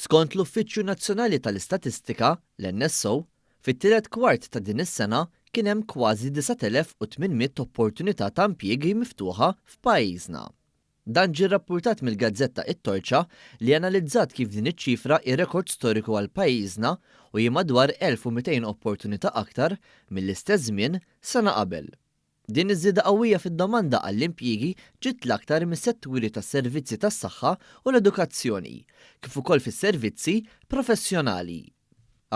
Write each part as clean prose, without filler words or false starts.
Skont l-Uffiċċju Nazzjonali tal-Istatistika, l-NSO, fit-tielet kwart ta' din is-sena kien hemm kważi 9,800 opportunità ta' impjiegi miftuħa f'pajjiżna. Dan ġie rrappurtat mill-gazzetta It-Torċa li analizzat kif din iċ-ċifra hi rekord storiku għal pajjiżna u hi madwar 1,200 opportunità aktar mill-istess żmien sena qabel. Din iż-żieda qawwija fid-domanda għall-impjiegi ġiet l-aktar mis-setturi tas-servizzi tas-saħħa u l-edukazzjoni, kif ukoll fis-servizzi professjonali.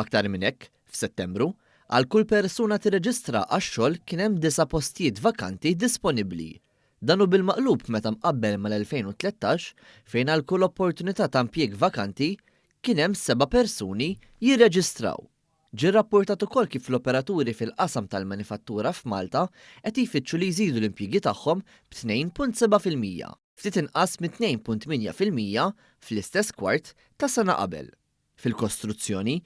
Aktar minn hekk, f'Settembru, għal kull persuna tirreġistra għax-xogħol kien hemm disa' postijiet vakanti disponibbli. Dan hu bil-maqlub meta mqabbel mal-2013 fejn għal kull opportunità ta' impjieg vakanti kien hemm seba' persuni jirreġistraw. Ġie rrappurtat ukoll kif l-operaturi fil-qasam tal-manifattura f'Malta qed jfittxu li jżidu l-impjiegi tagħhom b'2.7%, ftit inqas minn 2.8% fl-istess kwart ta' sena qabel. Fil-kostruzzjoni,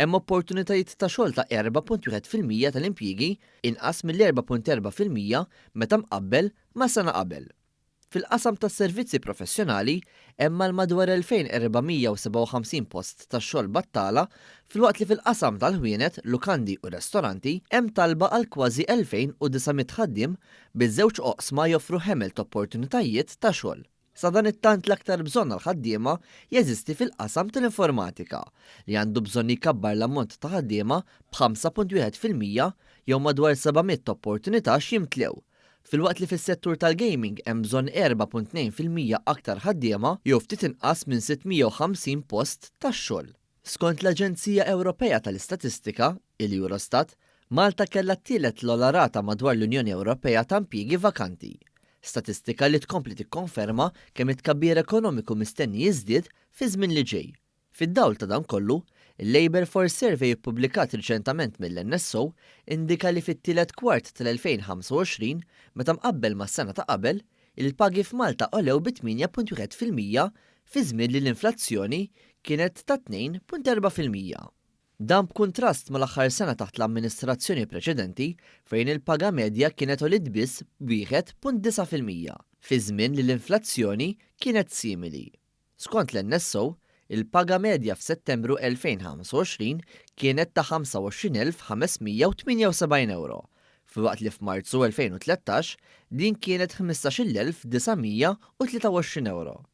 hemm opportunitajiet ta' xogħol ta' 4.1% tal-impjiegi inqas mill-4.4% meta mqabbel ma' sena qabel. Fil-qasam tas-servizzi professjonali hemm għal madwar 2,457 post ta' xogħol battala filwaqt li fil-qasam tal-ħwienet, lukandi u restoranti hemm talba għal kważi 2,900 ħaddiem biż-żewġ oqsma joffru ħemel t'opportunitajiet ta' xogħol. Sadanittant l-aktar bżonn għal ħaddiema jeżisti fil-qasam tal-informatika li għandu bżonn jkabbar l-ammont ta' ħaddiema b'5.1% jew madwar 700 opportunità x'jimtlew Filwaqt li fis-settur tal-gaming hemm bżonn 4.2% aktar ħaddiema jew ftit inqas minn 650 post tax-xogħol. Skont l-Aġenzija Ewropea tal-Istatistika, il-Eurostat, Malta kellha t-tielet l-ogħla rata madwar l-Unjoni Ewropea ta' impjiegi vakanti. Statistika li tkompli tikkonferma kemm it-tkabbir ekonomiku mistenni jiżdied fiż-żmien li ġej. Fid-dawl ta' dan kollu, il-Labour Force Survey ippubblikat riċentament mill-NSO indika li fit-tielet kwart tal-2025, meta mqabbel mas-sena ta' qabel, il-pagi f'Malta għolew bi 8.1% fi żmien li l-inflazzjoni kienet ta' 2.4%. Dan b'kuntrast mal-aħħar sena taħt l-amministrazzjoni preċedenti fejn il-paga medja kienet għoliet biss b'1.9% fi żmien li l-inflazzjoni kienet simili. Skont l-NSO, il-paga medja f'Settembru 2025 kienet ta' 25,578 ewro, filwaqt li f'Marzu 2013 din kienet 15,923 ewro.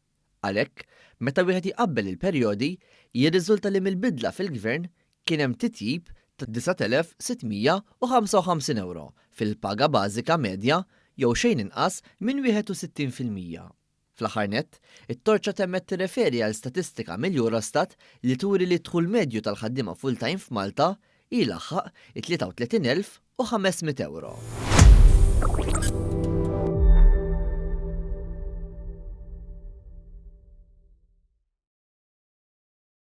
Għalhekk, meta wieħed jqabbel il-perjodi, jirriżulta li mill-bidla fil-Gvern kien hemm titjib ta' 9,655 ewro fil-paga bażika medja jew xejn inqas minn 61%. Fl-aħħar nett, it-Torċa temmet tirreferi għal statistika mill-Eurostat li turi li d-dħul medju tal-ħaddiema full-time f'Malta jlaħħaq it-33,500 ewro.